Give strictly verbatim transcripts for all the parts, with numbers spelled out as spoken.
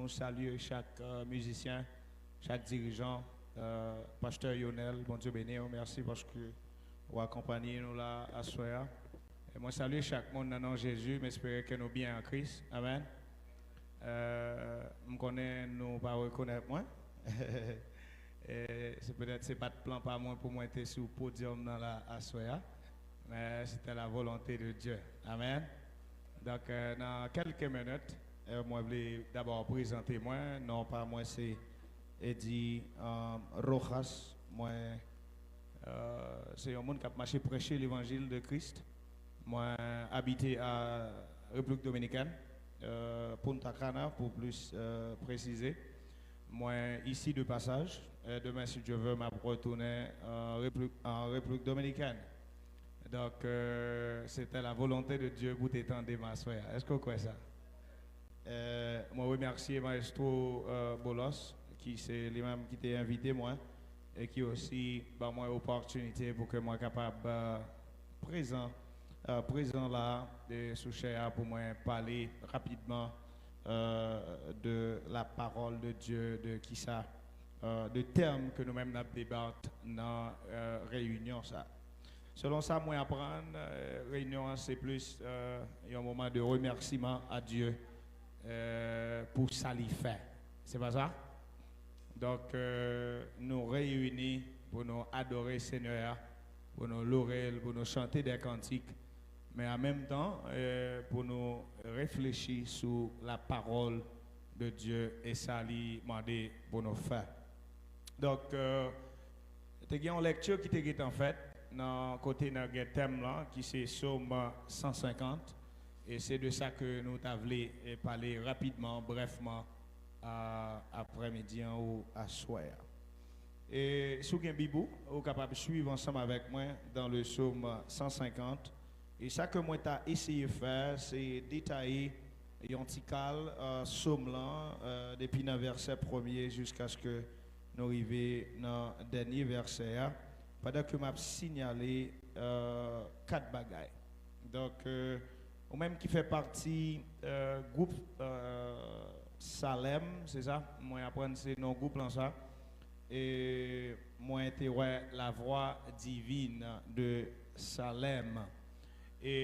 nou salye chak euh, mizisyen, chak dirijan. Euh, Pastè Yonel, Bondye beni w. Mèsi paske w akonpanye nou la aswè a. E mwen salye chak moun nan non Jezi. M espere ke nou byen an Kris. Amèn. Euh, m konnen nou pa rekonèt mwen. E se petèt se pa t plan pa mwen pou mwen te sou podyòm nan la aswè a. Men se te la volonte de Dye. Amèn. Donk, euh, nan kèlke minit, euh, mwen vle dabò prezante mwen. Non pa mwen se Eddy euh, Rojas. Mwen euh, se yon moun k ap mache preche levanjil de Kris. Mwen abite a Repiblik Dominikèn, euh, Punta Cana pou plis euh, presize. Mwen isi de pasaj. Euh, demen, si Dye vle, m ap retounen an Repiblik, an Repiblik Dominikèn. Donk, euh, se te la volonte de Dye pou te tande m aswè a. Èske w kwè sa? Euh, mwen remèsye Maestro euh, Bolos, ki se li menm ki te envite mwen e ki osi ban mwen opòtinite pou ke mwen kapab euh, prezan, euh, prezan la e sou chè a pou mwen pale rapidman euh, de la parole de Dieu, de kisa, euh, de tèm ke nou menm n ap debat nan euh, reyinyon sa. Selon sa mwen aprann, euh, reyinyon an se plis euh, yon moman de remèsiman a Dye euh, pou sa li fè. Se pa sa? Donk, euh, nou reyini pou nou adore Senyè a, pou nou loure l, pou nou chante de kantik, men an menm tan, euh, pou nou reflechi sou la parole de Dieu e sa li mande pou nou fè. Donk, euh, te gen yon lèkti ki te gentan fèt nan kote nan gen tèm lan, ki se Sòm san senkant, e se de sa ke nou ta vle eh, pale rapidman, brèfman, a, aprèmidi an ou aswè a. E si w gen Bib ou, ou kapab swiv ansanm avèk mwen dans le Psaume cent cinquante. E sa ke mwen ta eseye fè, se detaye yon ti kal euh, Sòm lan, euh, depi nan vèsè premye jiskaske nou rive nan dènye vèsè a, pandan ke m ap sinyale euh, kat bagay. Donk, euh, ou menm ki fè pati euh, gwoup euh, Salem, se sa? Mwen aprann se non gwoup lan sa. E mwen te wè la voix divine de Salem. E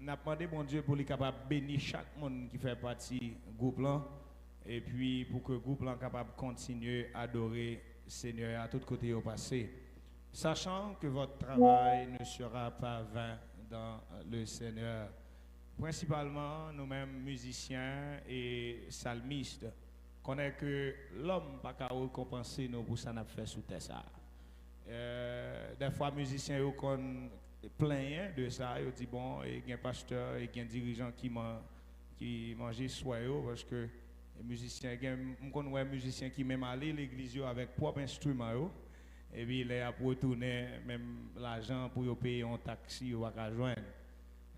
n ap mande Bondye pou li kapab beni chak moun ki fè pati gwoup lan, epi pou ke gwoup lan kapab kontinye adore Senyè a tout kote yo pase. Sachant que votre travail ne sera pas vain dans le Seigneur. Prensipalman, nou menm mizisyen e salmis, konnen ke lòm pa ka rekonpanse nou pou sa n ap fè sou tè sa a. Euh, dèfwa mizisyen yo konn plenyen de sa, yo di bon, e gen pastè, e gen dirijan ki man, ki manje swè yo, paske mizisyen gen, m konn wè mizisyen ki menm ale legliz yo avèk pwòp enstriman yo, epi lè y ap retounen, menm lajan pou yo peye yon taksi yo pa ka jwenn.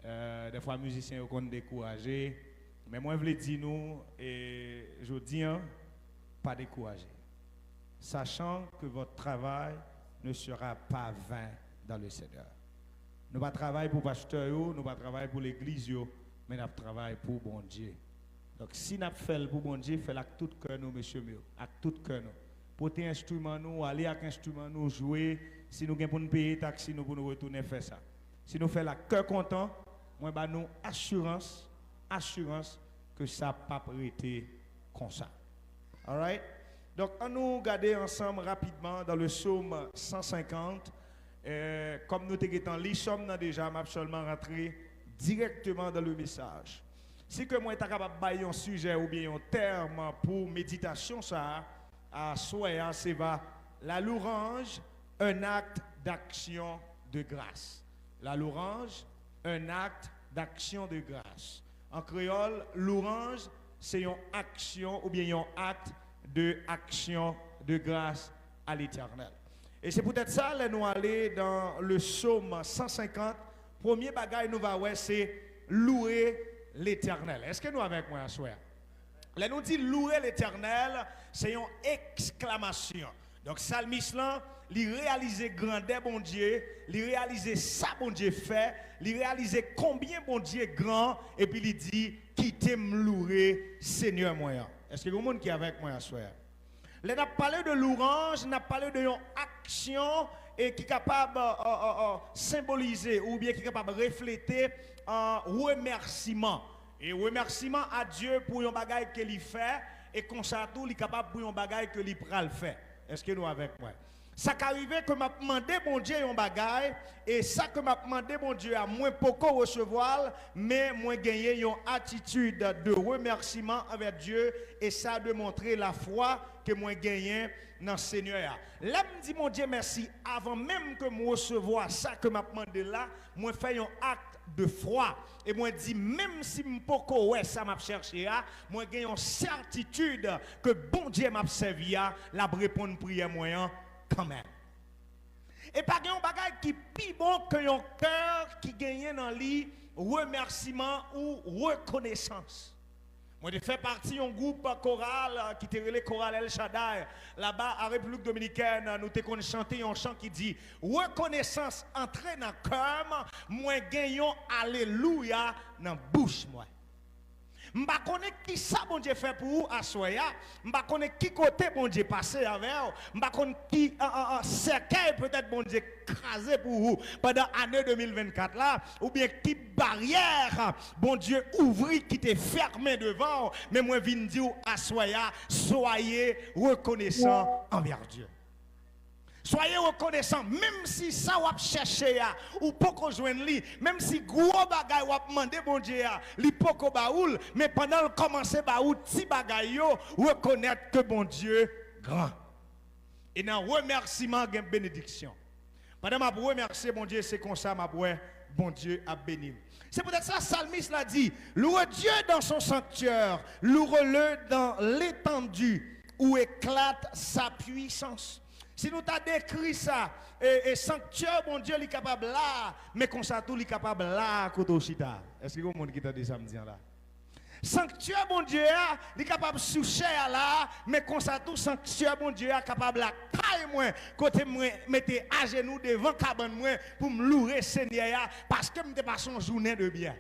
Euh, dèfwa mizisyen yo konn dekouraje, men mwen vle di nou e jodi an, pa dekouraje. Sachant que votre travail ne sera pas vain dans le Seigneur. Nou pa travay pou pastè yo, nou pa travay pou legliz yo, men n ap travay pou Bondye. Donk si n ap fè l pou Bondye, fè l ak tout kè nou, mesye m yo, ak tout kè nou. Pote enstriman nou, ale ak enstriman nou, jwe. Si nou gen pou n peye taksi nou pou nou retounen, fè sa. Si nou fè l ak kè kontan, mwen ba nou asirans, asirans ke sa p ap rete konsa. Alright? Donk, ann nou gade ansanm rapidman dans le Psaume cent cinquante. Euh, kòm nou te gentan li Sòm nan deja, m ap sèlman rantre dirèkteman dans le message. Si ke mwen ta kapab bay yon sijè oubyen yon tèm pou meditasyon sa a, aswè a, se va la louange, un acte d'action de grâce. La louange, un acte d'action de grâce. An kreyòl, louange, se yon aksyon oubyen yon acte de action de grâce à l'Éternel. E se poutèt sa, lè nou ale dans le Psaume cent cinquante, premye bagay nou va wè se louer l'Éternel. Èske nou avèk mwen aswè a? Lè nou di louer l'Éternel, se yon eksklamasyon. Donk, salmis lan, li reyalize grandè Bondye, li reyalize sa Bondye fè, li reyalize konbyen Bondye gran, epi li di, kite m loure Senyè mwen an. Èske gen moun ki avèk mwen aswè a? Lè n ap pale de louwanj, n ap pale de yon aksyon e ki kapab uh, uh, uh, senbolize oubyen ki kapab reflete uh, remèsiman. E remèsiman a Dye pou yon bagay ke li fè, e konsa tou li kapab pou yon bagay ke li pral fè. Èske nou avèk mwen? Sa ka rive ke m ap mande Bondye yon bagay, e sa ke m ap mande Bondye a, mwen poko resevwa l, men mwen genyen yon atitid de remèsiman anvè Dye, e sa demontre lafwa ke mwen genyen nan Senyè a. Lè m di Bondye mèsi avan menm ke m resevwa sa ke m ap mande l la, mwen fè yon ak de fwa. E mwen di, menm si m poko wè sa m ap chèche a, mwen gen yon sètitid ke Bondye m ap sèvi a, l ap reponn priyè mwen an kanmenm. E pa gen yon bagay ki pi bon ke yon kè ki genyen nan li remèsiman ou rekonesans. Mwen te fè pati yon gwoup koral ki te rele Koral El Shaddai. Laba a Repiblik Dominikèn, nou te konn chante yon chan ki di, rekonesans antre nan kè m, mwen gen yon alelouya nan bouch mwen. M pa konnen ki sa Bondye fè pou ou aswè a. M pa konnen ki kote Bondye pase avè w. M pa konn ki an, an, an, sèkèy petèt Bondye kraze pou ou pandan ane de mil vennkat la, oubyen ki baryè Bondye ouvri ki te fèmen devan w. Men mwen vin di w aswè a, soyez reconnaissant envers Dieu. Soyez reconnaissant, menm si sa w ap chèche a, ou poko jwenn li, menm si gwo bagay w ap mande Bondye a, li poko ba ou l, men pandan l kòmanse ba ou ti bagay yo, rekonèt ke Bondye gran. E nan remèsiman gen benediksyon. Pandan m ap remèsye Bondye, se konsa m ap wè Bondye ap beni m. Se poutèt sa, salmis la di, louez Dieu dans son sanctuaire, louez-le dans l'étendue où éclate sa puissance. Si nou ta dekri sa, e, e sanktyè Bondye li kapab la, men konsa tou li kapab la kote w chita. Èske gen moun ki tande sa m di an la? Sanktyè Bondye a, li kapab sou chè a la, men konsa tou sanktyè Bondye a kapab lakay mwen, kote mwen mete ajenou devan kabann mwen pou m loure Senyè a, paske m te pase yon jounen de byè.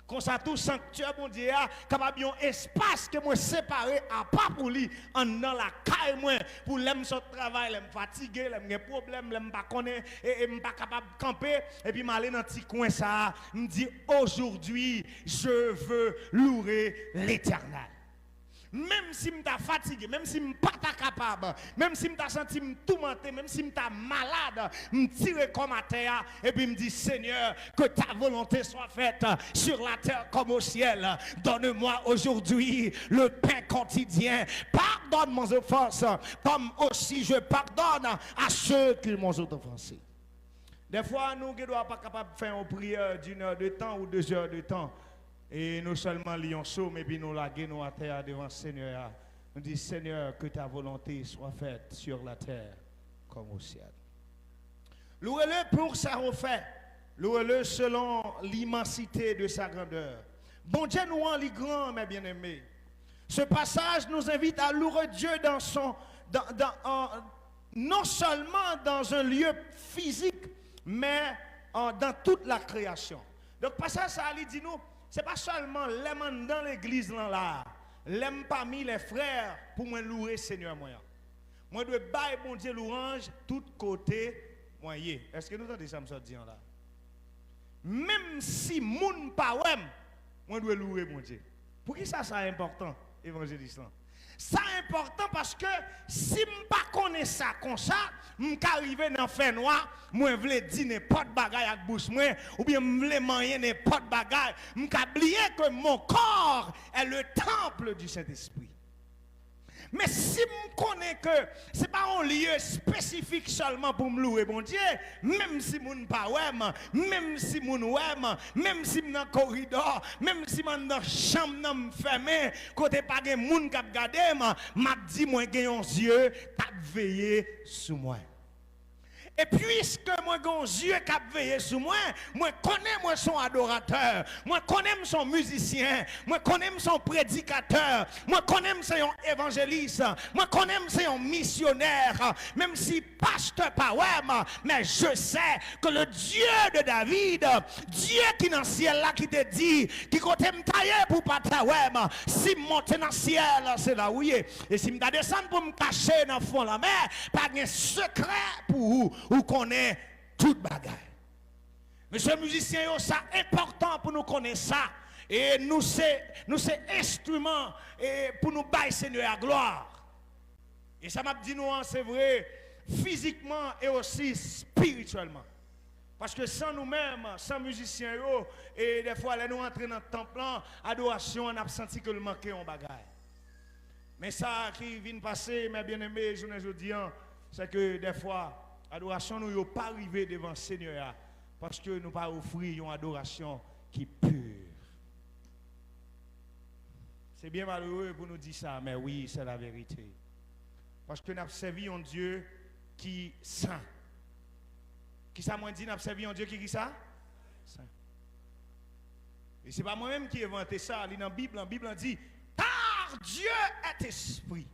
Konsa tou, sanktyè Bondye a kapab yon espas ke mwen separe apa pou li anndan lakay mwen, pou lè m sot travay, lè m fatige, lè m gen pwoblèm, lè m pa konnen, e, e m pa kapab kanpe, epi m ale nan ti kwen sa a, m di, aujourd'hui, je veux louer l'Éternel. Menm si m ta fatige, menm si m pa ta kapab, menm si m ta santi m toumante, menm si m ta malad, m tire kò m atè a, epi m di, Seigneur, que ta volonté soit faite sur la terre comme au ciel. Donne-moi aujourd'hui le pain quotidien. Pardonne mes offenses, comme aussi je pardonne à ceux qui m'ont offensé. Dèfwa, nou gen dwa pa kapab fè yon priyè d'une heure de temps ou deux heures de temps. E nou sèlman li yon som, epi nou lage nou atè a devan Senyè a. Nou di, Seigneur, que ta volonté soit faite sur la terre comme au ciel. Louez-le pour ses hauts faits. Louez-le selon l'immensité de sa grandeur. Bondye nou an, li gran, mes bien-aimés. Ce passage nous invite à louer Dieu dans son, dans, dans, en, non seulement dans un lieu physique, mais en, dans toute la création. Donk, pasaj sa a, li di nou, se pa sèlman lè m anndan legliz lan la, lè m pami lè frè pou mwen loure Senyè mwen an. Mwen dwe bay Bondye louwanj tout kote mwen ye. Èske nou tande sa m sot di an la? Menm si moun pa wè m, mwen dwe loure Bondye. Poukisa sa enpòtan, evanjelis lan? Sa enpòtan paske si m pa konnen sa konsa, m ka rive nan fènwa, mwen vle di nenpòt bagay ak bouch mwen, oubyen m vle manyen nenpòt bagay, m ka bliye que mon corps est le temple du Saint-Esprit. Men si m konnen ke se pa yon lye espesifik sèlman pou m loure Bondye, menm si moun pa wè m, menm si moun wè m, menm si m nan koridò, menm si m anndan chanm nan m fèmen, kote pa gen moun k ap gade m, m ap di mwen gen yon zye k ap veye sou mwen. E piske mwen gen yon zye k ap veye sou mwen, mwen konnen mwen se yon adoratè, mwen konnen m se yon mizisyen, mwen konnen m se yon predikatè, mwen konnen m se yon evanjelis, mwen konnen m se yon misyonè, menm si pastè pa wè m, mais je sais que le Dieu de David, Dye ki nan syèl la ki te di, ki kote m ta ye pou w pa ta wè m, si m monte nan syèl, se la ou ye. E si m ta desann pou m kache nan fon lanmè, pa gen sekrè pou ou, ou konnen tout bagay. Mesye mizisyen yo, sa enpòtan pou nou konnen sa. E nou se, nou se enstriman e pou nou bay Senyè a glwa. E sa m ap di nou an, se vre, fizikman e osi espirityèlman. Paske san nou menm, san mizisyen yo, e dèfwa lè nou antre nan tanp lan, adorasyon an, n ap santi ke l manke yon bagay. Men sa ki vin pase, mes bien-aimés, jounen jodi an, se ke dèfwa, adorasyon nou yo pa rive devan Senyè a, paske nou pa ofri yon adorasyon ki pi. Se byen malere pou nou di sa, men wi, se la verite. Paske n ap sèvi yon Dye ki sen. Kisa mwen di, n ap sèvi yon Dye ki, kisa? Sen. E se pa mwen menm ki envante sa, li nan Bib lan. Bib lan di, car Dieu est esprit.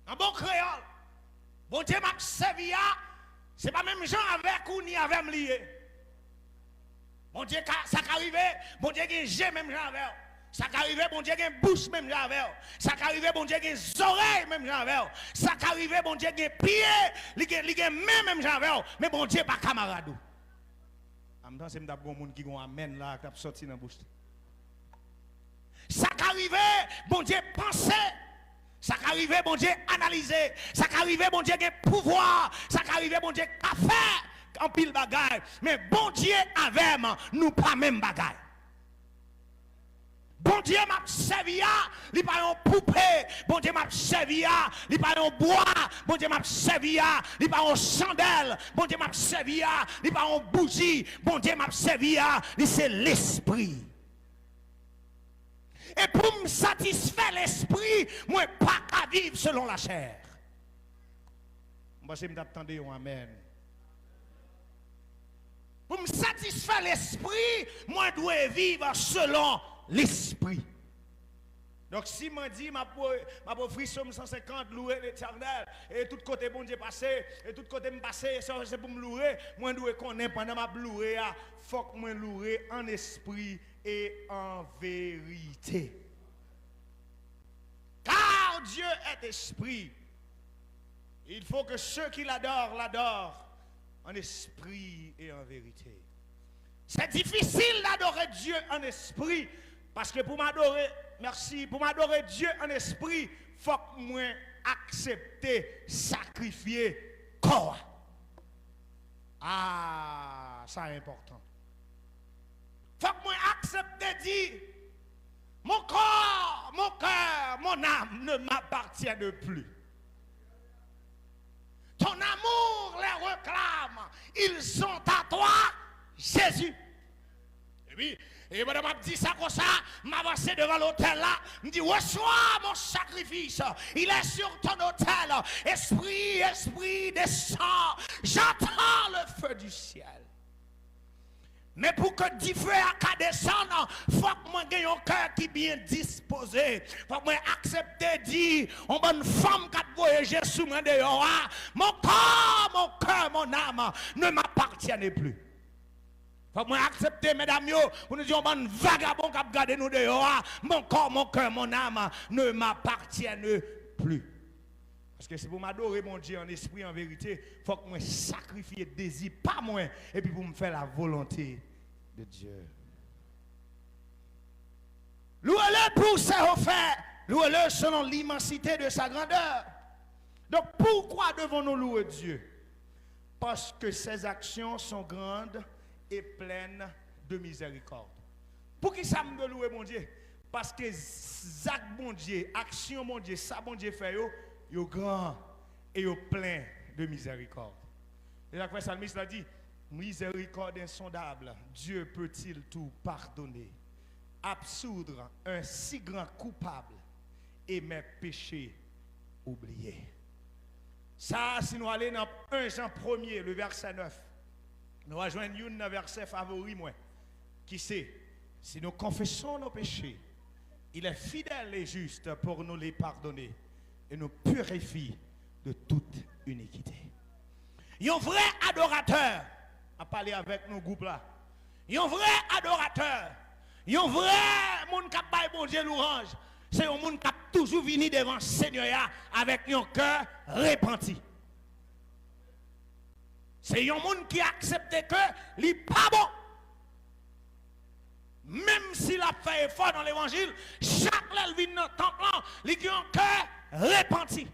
An bon kreyòl, Bondye m ap sèvi a, se pa menm jan avèk ou ni avè m li ye. Bondye ka, sa ka rive, Bondye gen je menm jan avè w. Sa ka rive, Bondye gen bouch menm jan avè w. Sa ka rive, Bondye gen zòrèy menm jan avè w. Sa ka rive, Bondye gen pye, li gen, li gen men menm jan avè w. Men Bondye pa kamarad ou. An m panse m t ap gen yon moun ki gen yon amèn la k t ap sòti nan bouch li. Sa ka rive, Bondye panse. Sa ka rive, Bondye analize. Sa ka rive, Bondye gen pouvwa. Sa ka rive, Bondye ka fè anpil bagay. Men Bondye avè m, nou pa menm bagay. Bondye m ap sèvi a, li pa yon poupe. Bondye m ap sèvi a, li pa yon bwa. Bondye m ap sèvi a, li pa yon chandèl. Bondye m ap sèvi a, li pa yon bouji. Bondye m ap sèvi a, li se Lespri. E pou m satisfè Lespri, mwen pa ka viv selon lachè. M panse m t ap tande yon amèn. Pou m satisfè Lespri, mwen dwe viv selon Lespri. Donk, si mwen di m ap, m ap ofri Sòm san senkant, louwe Letènèl, e tout kote Bondye pase, e tout kote m pase, se, se pou m louwe, mwen dwe konnen pandan m ap louwe a, fòk mwen louwe an espri e an verite. Car Dieu est esprit. Il faut que ceux qui l'adorent l'adorent en esprit et en vérité. C'est difficile d'adorer Dieu en esprit, paske pou m adore, mèsi, pou m adore Dye an espri, fòk mwen aksepte sakrifye kò a. Ah, sa enpòtan. Fòk mwen aksepte di, mon corps, mon cœur, mon âme ne m'appartiennent plus. Ton amour les réclame, ils sont à toi, Jésus. Epi, e pandan m ap di sa konsa, m avanse devan lotèl la, m di, reçois mon sacrifice, il est sur ton autel. Esprit, Esprit, descends, j'attends le feu du ciel. Men pou ke dife a ka desann, fòk mwen gen yon kè ki byen dispoze. Fòk mwen aksepte di, yon bann fanm k ap voye je sou mwen deyò a, mon corps, mon cœur, mon âme ne m'appartiennent plus. Fòk mwen aksepte, medam yo, pou nou di yon bann vagabon k ap gade nou deyò a, mon corps, mon cœur, mon âme ne m'appartiennent plus. Paske si pou m adore Bondye an espri, an verite, fòk mwen sakrifye dezi pa mwen, epi pou m fè la volonte de Dieu. Louez-le pour ses hauts faits, louez-le selon l'immensité de sa grandeur. Donc pourquoi devons-nous louer Dieu? Parce que ses actions sont grandes et pleines de miséricorde. Poukisa m dwe louwe Bondye? Paske zak Bondye, aksyon Bondye, sa Bondye fè yo, yo gran e yo plen de mizèrikòd. Se sa k fè salmis la di, miséricorde insondable, Dieu peut-il tout pardonner, absoudre un si grand coupable et mes péchés oubliés? Sa, si nou ale nan en Jan premye, le vèsè nèf, nou va jwenn youn nan vèsè favori mwen, ki se, si nous confessons nos péchés, il est fidèle et juste pour nous les pardonner et nous purifier de toute iniquité. Yon vrè adoratè, ap pale avèk nou gwoup la. Yon vrè adoratè, yon vrè moun k ap bay Bondye lwanj, se yon moun k ap toujou vini devan Senyè a avèk yon kè repanti. Se yon moun ki aksepte ke li pa bon. Menm si l ap fè efò nan levanjil, chak lè l vin nan tanp lan, li gen yon kè repanti.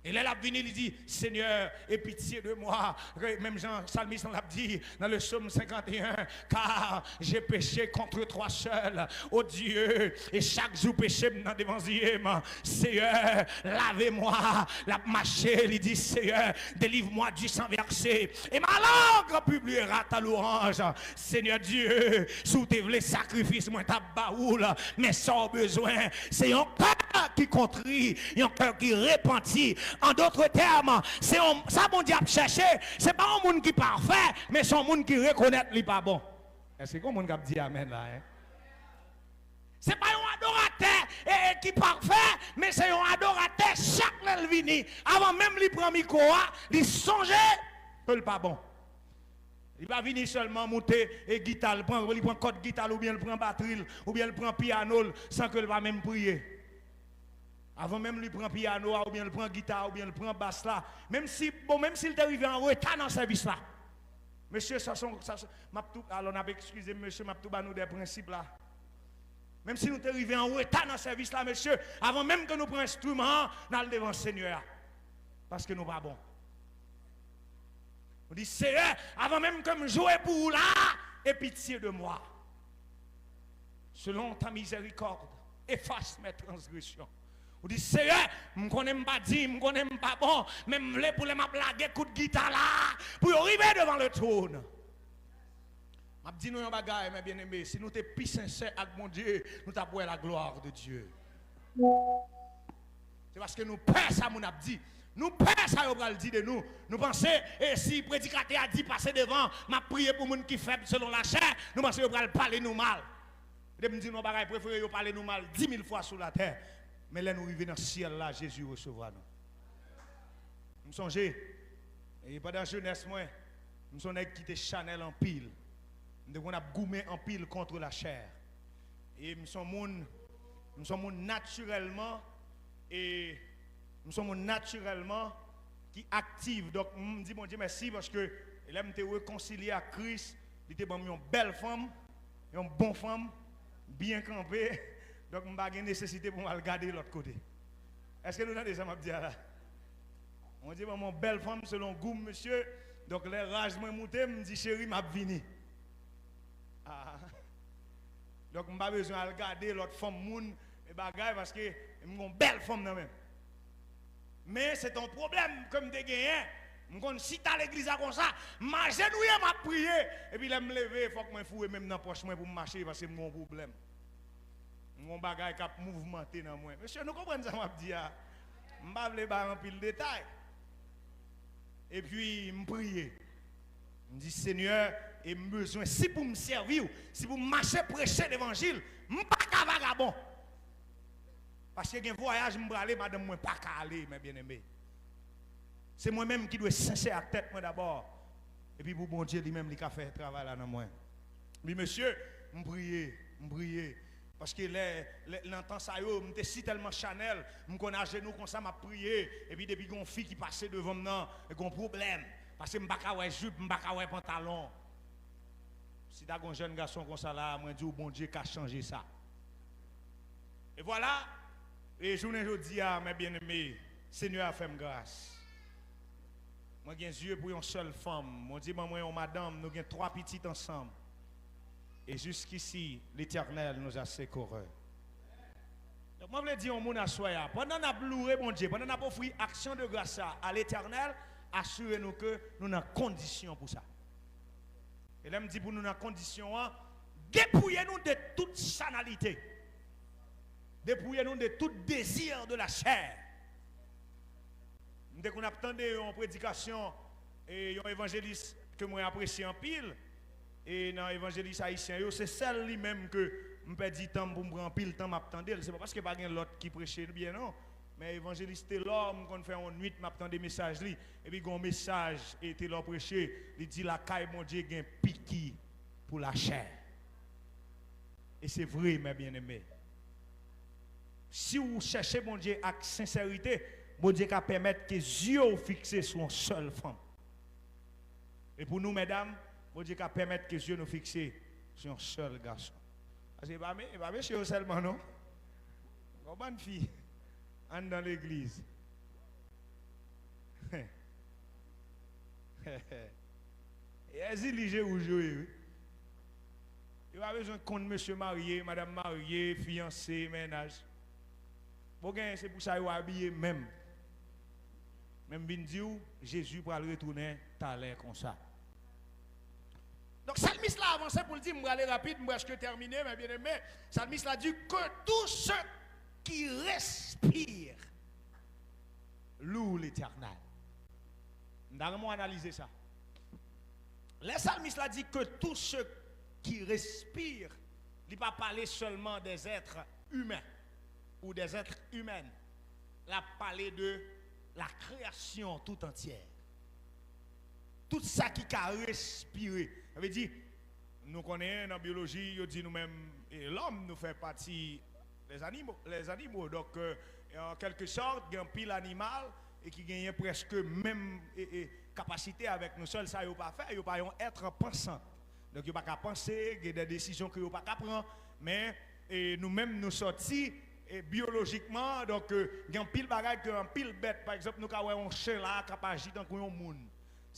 E lè l ap vini, li di, Seigneur, aie pitié de moi. Menm jan salmis lan ap di nan le psaume cinquante et un, car j'ai péché contre toi seul, ô Dieu, e chak jou peche m nan devan zye m. Seyè, lave mwa. L ap mache, li di, Seyè, délivre-moi du sang versé, et ma langue publiera ta louange. Senyè Dye, si w te vle sakrifis, mwen t ap ba ou l, men sa w bezwen, se yon kè ki kontri, yon kè ki repanti. An dòt tèm, se yon, sa Bondye ap chèche, se pa yon moun ki pafè, men se yon moun ki rekonèt li pa bon. Èske gen yon moun k ap di amèn la, en? Se pa yon adoratè e, e ki pafè, men se yon adoratè chak lè l vini. Avan menm li pran mikwo a, li sonje ke l pa bon. Li pa vini sèlman moute e gita l, pran, li pran kòd gita l, oubyen l pran batri l, oubyen l pran pyano l, san ke l pa menm priye. Avan menm li pran pyano a, oubyen l pran gita a, oubyen l pran bas la, menm si, bon, menm si l te rive an reta nan sèvis la. Mesye, sa son, sa son, m ap tou, alò n ap eskize m, mesye, m ap tou ba nou de prensip la. Menm si nou te rive an reta nan sèvis la, mesye, avan menm ke nou pran enstriman an, n al devan Senyè a. Paske nou pa bon. Nou di, Seyè, avan menm ke m jwe pou ou la, aie pitié de moi. Selon ta miséricorde, efface mes transgressions. Ou di, Seyè, m konnen m pa diy, m konnen m pa bon, men m vle pou lè m ap lage kout gita la, pou yo rive devan le trône. M ap di nou yon bagay, mes bien-aimés, si nou te pi sensè ak Bondye, nou t ap wè la gloire de Dieu. Se paske nou pè sa moun ap di. Nou pè sa yo pral di de nou. Nou panse, e si predikatè a di, pase devan, m ap priye pou moun ki fèb selon lachè, nou panse yo pral pale nou mal. Depi m di nou yon bagay, prefere yo pale nou mal di mil fwa sou latè. Men lè nou rive nan syèl la, Jezi resevwa nou. M sonje, e pandan jenès mwen, m se yon nèg ki te chanèl anpil. M te konn ap goumen anpil kont lachè. E m se yon moun, m se yon moun natirèlman, e m se yon moun natirèlman ki aktif. Donk, m di Bondye mèsi paske lè m te rekonsilye ak Kris, li te ban m yon bèl fanm, yon bon fanm, byen kanpe. Donk, m pa gen nesesite pou m al gade lòt kote. Èske nou tande sa m ap di a la? Bondye ban m yon bèl fanm selon gou m, mesye. Donk, lè raj mwen moute, m di, cheri, m ap vini. Ah. Donk, m pa bezwen al gade lòt fanm moun e bagay, paske m gon bèl fanm nan men m. Men, se te yon pwoblèm ke m te genyen. M konn chita legliz la konsa, m ajenouye, m ap priye. Epi, lè m leve, fòk mwen foure men m nan pòch mwen pou m mache, paske m gon pwoblèm. M gon bagay k ap mouvmante nan mwen. Mesye, nou konprann sa m ap di a? M pa vle bay anpil detay. Epi, m priye. M di, Senyè, e m bezwen, si pou m sèvi w, si pou m mache preche levanjil, m pa ka vagabon. Paske gen vwayaj m prale, madanm mwen pa ka ale, mes bien-aimés. Se mwen menm ki dwe sensè ak tèt mwen dabò. Epi pou Bondye li menm, li ka fè travay la nan mwen. Wi, mesye, m priye, m priye. Paske lè, lè, nan tan sa yo, m te si tèlman chanèl, m konn ajenou konsa, m ap priye. Epi depi gen yon fi ki pase devan m nan, gen yon pwoblèm. Paske m pa ka wè jip, m pa ka wè pantalon. Si ta gen yon jèn gason konsa la, mwen di w, Bondye ka chanje sa. E vwala, e jounen jodi a, mes bien-aimés, Senyè a fè m gras. Mwen gen zye pou yon sèl fanm. Bondye ban mwen yon madanm, nou gen twa pitit ansanm. Et jusqu'ici, l'Éternel nous a secourus. Donk, mwen vle di yon moun aswè a, pandan n ap louwe Bondye, pandan n ap ofri aksyon de gras sa a Letènèl, asire nou ke nou nan kondisyon pou sa. E lè m di pou nou nan kondisyon an, depouye nou de tout chanalite. Depouye nou de tout désir de la chair. M te konn ap tande yon predikasyon, e, yon evanjelis ke mwen apresye anpil, e nan evanjelis ayisyen yo, se sèl li menm ke m pèdi tan m pou m pran anpil tan m ap tande l. Se pa paske pa gen lòt ki preche byen non, men evanjelis Telò, m konn fè yon nwit m ap tande mesaj li, epi gen yon mesaj, e, Telò preche, li di lakay Bondye gen piki pou lachè. E se vre, mè byeneme. Si w chèche Bondye ak sensèrite, Bondye ka pèmèt ke zye w fikse sou yon sèl fanm. E pou nou, medam, Bondye ka pèmèt ke zye nou fikse sou yon sèl gason. Paske e pa me-, e pa mesye yo sèlman, non. Gon bann fi anndan legliz. E Ezili je wouj yo ye, wi. Yo pa bezwen konn mesye marye, madanm marye, fiyanse, mennaj. Bon, gen, se pou sa yo abiye menm. Men m vin di w, Jezi pral retounen talè konsa. Donk, salmis la avanse pou l di, m prale rapid, m prèske tèmine, mè byeneme. Salmis la di, que tout ce qui respire loue l'Éternel. M ta renmen w analize sa. Lè salmis la di que tout ce qui respire, li pa pale sèlman des êtres humains ou des êtres humaines. L ap pale de la création tout entière. Tout sa ki ka respire. Sa vle di, nou konnen nan byoloji, yo di nou menm, e, lòm, nou fè pati les animaux, les animaux. Donk, e, an kèlke sòt, gen anpil animal e ki genyen prèske menm, e, e, kapasite avèk nou. Sèl sa yo pa fè, yo pa yon èt pansan. Donk, yo pa ka panse, gen de desizyon ke yo pa ka pran. Men, e, nou menm, nou sòti, e, byolojikman. Donk, e, gen anpil bagay ke anpil bèt, pa egzanp, nou ka wè yon chen la k ap aji tankou yon moun.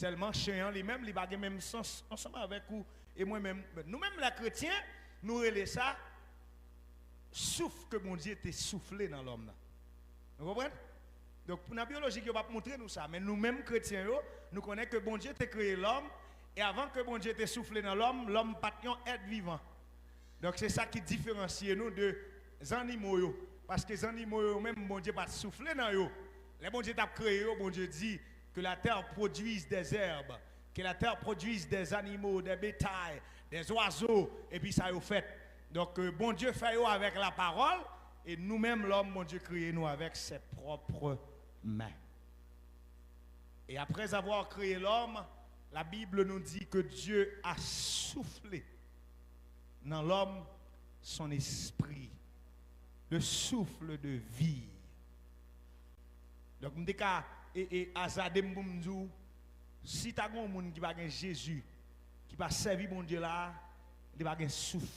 Sèlman, chen an li menm, li pa gen menm sans ansanm avèk ou e mwen menm. Nou menm, lè kretyen, nou rele sa souf ke Bondye te soufle nan lòm nan. Nou konprann? Donk, pou nan byolojik, yo p ap montre nou sa. Men nou menm, kretyen yo, nou konnen ke Bondye te kreye lòm, e avan ke Bondye te soufle nan lòm, lòm pa t yon èt vivan. Donk, se sa ki diferansye nou de zannimo yo. Paske zannimo yo menm, Bondye pa t soufle nan yo. Lè Bondye t ap kreye yo, Bondye di, que la terre produise des herbes, que la terre produise des animaux, des bétails, des oiseaux, epi sa yo fèt. Donk, e, Bondye fè yo avèk lapawòl, e nou menm, lòm, Bondye kreye nou avèk ses propres mains. Et après avoir créé l'homme, la Bible nous dit que Dieu a soufflé dans l'homme son esprit, le souffle de vie. Donk, m te ka, e, e, azade m pou m di w, si ta gen yon moun ki pa gen Jezi, ki pa sèvi Bondye la, li pa gen souf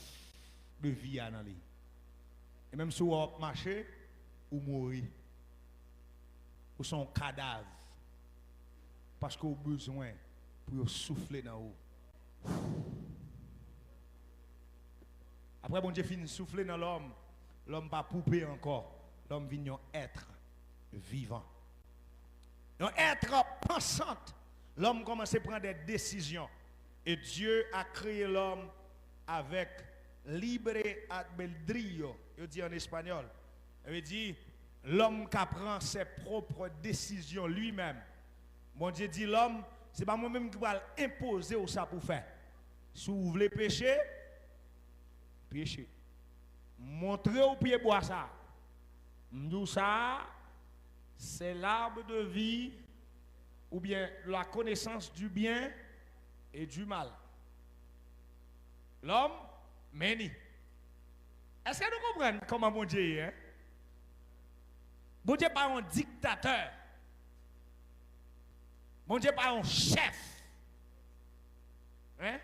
de vi a nan li. E menm si w wè w ap mache, ou mouri. Ou se yon kadav. Paske w bezwen pou yo soufle nan ou. Apre Bondye fin soufle nan lòm, lòm pa poupe ankò. Lòm vin yon èt vivan. Yon èt pansant. Lòm kòmanse pran de desizyon. Et Dieu a créé l'homme avec libre albedrío, yo di an espanyòl. Sa vle di, lòm ka pran ses propres décisions lui-même. Bondye di lòm, se pa mwen menm ki pral enpoze w sa pou fè. Si w vle peche, peche. Montre w pye bwa sa. M di w sa, c'est l'arbre de vie ou bien la connaissance du bien et du mal. Lòm, men ni. Èske nou konprann kòman Bondye ye, en? Bondye pa yon diktatè. Bondye pa yon chèf. En?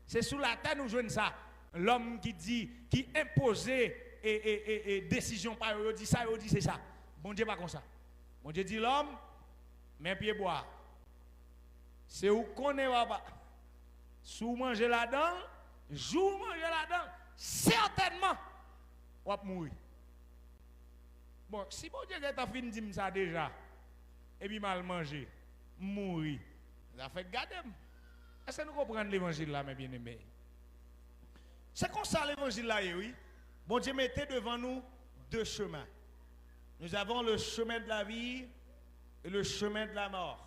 Se sou latè nou jwenn sa. Lòm ki di, ki enpoze e, e, e, e desizyon pa yo, yo di sa, yo di se sa. Bondye pa konsa. Bondye di lòm, men pye bwa. Se ou konnen papa. Si w manje ladan l, jou w manje ladan l, sètènman, w ap mouri. Bon, si Bondye gentan fin di m sa deja, epi m al manje, m mouri, sa fèk gade m. Èske nou konprann levanjil la, mè byeneme? Se konsa levanjil la ye, wi. Bondye mete devan nou de chemen. Nous avons le chemin de la vie et le chemin de la mort.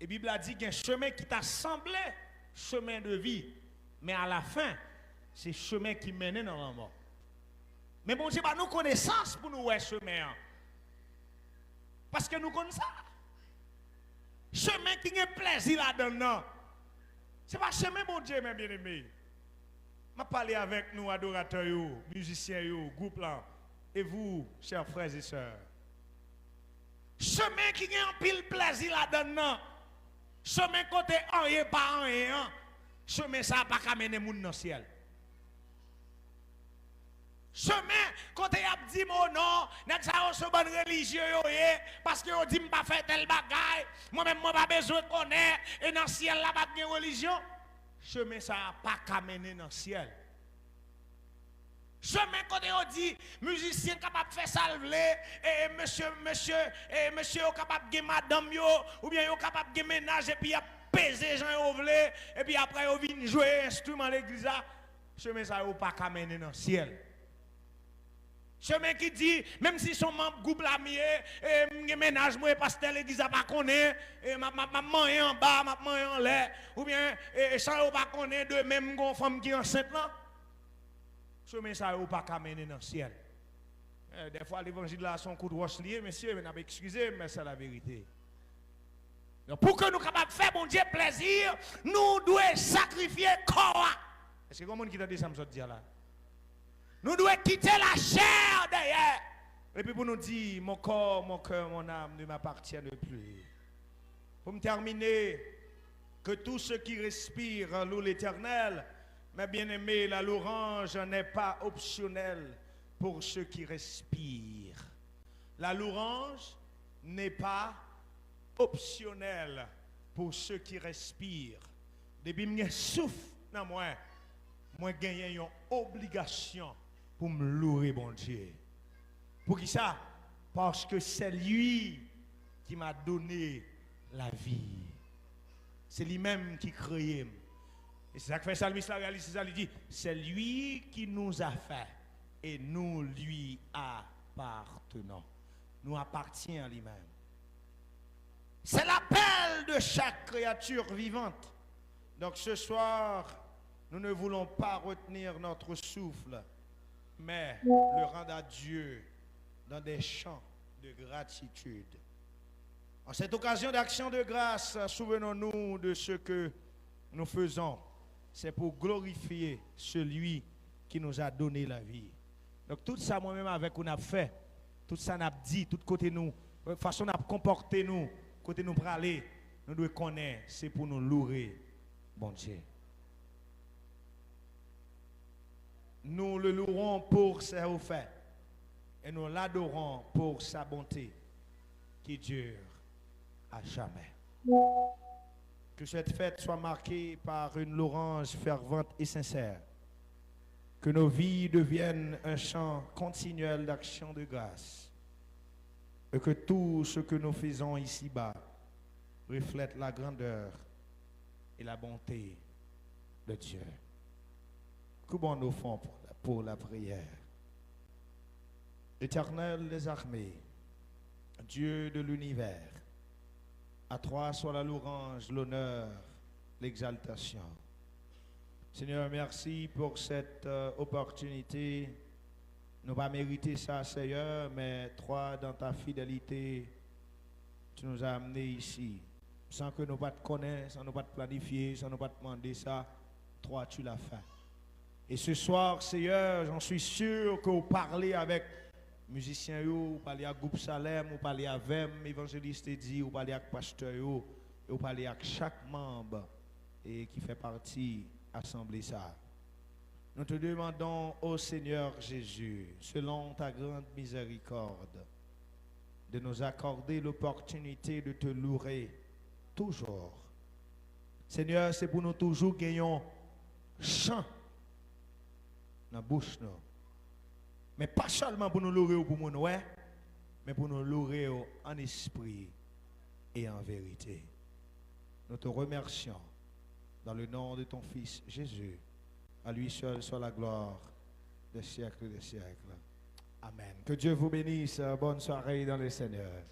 E Bib la di gen chemen ki ta sanble chemen de vi, men alafen, se chemen ki mennen nan lanmò. Men Bondye ba nou konesans pou nou wè chemen an. Paske nou konn sa. Chemen ki gen plezi ladan l nan, se pa chemen Bondye, men byeneme. M ap pale avèk nou, adoratè yo, mizisyen yo, gwoup lan, et vous, chers frères et sœurs. Chemen ki gen anpil plezi ladan l nan, chemen kote anyen pa anyen an, chemen sa a pa ka mennen moun nan syèl. Chemen kote y ap di m, "O non, nèg sa yo se bann relijye yo ye, paske yo di m pa fè tèl bagay, mwen menm mwen pa bezwen konnen, e nan syèl la p ap gen relijyon." Chemen sa a pa ka mennen nan syèl. Chemen kote yo di mizisyen kapab fè sa l vle, e mesye, mesye, e mesye yo kapab gen madanm yo, oubyen yo kapab gen mennaj epi y ap peze jan yo vle, epi apre yo vin jwe enstriman legliz la. Chemen sa yo pa ka mennen nan syèl. Chemen ki di, menm si se yon manm gwoup la m ye, e m gen mennaj mwen, e pastè legliz la pa konnen, e m ap, m ap, m ap manyen anba, m ap manyen anlè, oubyen e, e san yo pa konnen, demen m gen yon fanm ki ansent lan. Chemen sa yo pa ka mennen nan syèl. Eh, dèfwa levanjil la se yon kout wòch li ye, mesye, men n ap eskize m, men se la verite. Donk, pou ke nou kapab fè Bondye plezi, nou dwe sakrifye kò a. Èske gen moun ki tande sa m sot di a la? Nou dwe kite lachè dèyè. Epi pou nou di, "Mon corps, mon cœur, mon âme ne m'appartiennent plus." Pou m tèmine, que tout ce qui respire loue l'Éternel. Mes bien-aimés, la louange n'est pas optionnelle pour ceux qui respirent. La louange n'est pas optionnelle pour ceux qui respirent. Depi m gen souf nan mwen, mwen genyen yon obligasyon pou m loure Bondye. Poukisa? Parce que c'est lui qui m'a donné la vie. Se li menm ki kreye m. E se sa k fè salmis la reyalize sa, li di, "C'est lui qui nous a fait et nous lui appartenons." Nou apatyen a li menm. C'est l'appel de chaque créature vivante. Donc ce soir, nous ne voulons pas retenir notre souffle, mais le rendre à Dieu dans des chants de gratitude. En cette occasion d'action de grâce, souvenons-nous de ce que nous faisons. C'est pour glorifier celui qui nous a donné la vie. Donk, tout sa mwen menm avèk ou n ap fè, tout sa n ap di, tout kote nou, fason n ap konpòte nou, kote nou prale, nou dwe konnen se pou nou loure Bondye. Nous le louerons pour ses hauts faits et nous l'adorons pour sa bonté qui dure à jamais. Que cette fête soit marquée par une louange fervente et sincère. Que nos vies deviennent un chant continuel d'action de grâce. Et que tout ce que nous faisons ici-bas reflète la grandeur et la bonté de Dieu. Coupons nos fronts pour la, pour la prière. Éternel des armées, Dieu de l'univers, à toi soit la louange, l'honneur, l'exaltation. Seigneur, merci pour cette euh, opportunité. Nou pa merite sa, Seyè, men toi, dans ta fidélité, tu nous as amenés ici. San ke nou pa t konnen, san nou pa t planifye, san nou pa t mande sa, toi, tu l'as fait. Et ce soir, Seigneur, j'en suis sûr ke ou pale avèk mizisyen yo, ou pale ak gwoup Salem, ou pale avè m, evanjelis Teddy, ou pale ak pastè yo, e ou pale ak chak manm e ki fè pati asanble sa a. Nous te demandons, ô Seigneur Jésus, selon ta grande miséricorde, de nous accorder l'opportunité de te louer toujours. Seigneur, se pou nou toujou gen yon chan nan bouch nou. Men pa sèlman pou nou loure w pou moun wè, men pou nou loure w an espri e an verite. Nous te remercions dans le nom de ton Fils Jésus. À lui seul soit la gloire des siècles des siècles. Amen. Que Dieu vous bénisse. Bonne soirée dans le Seigneur.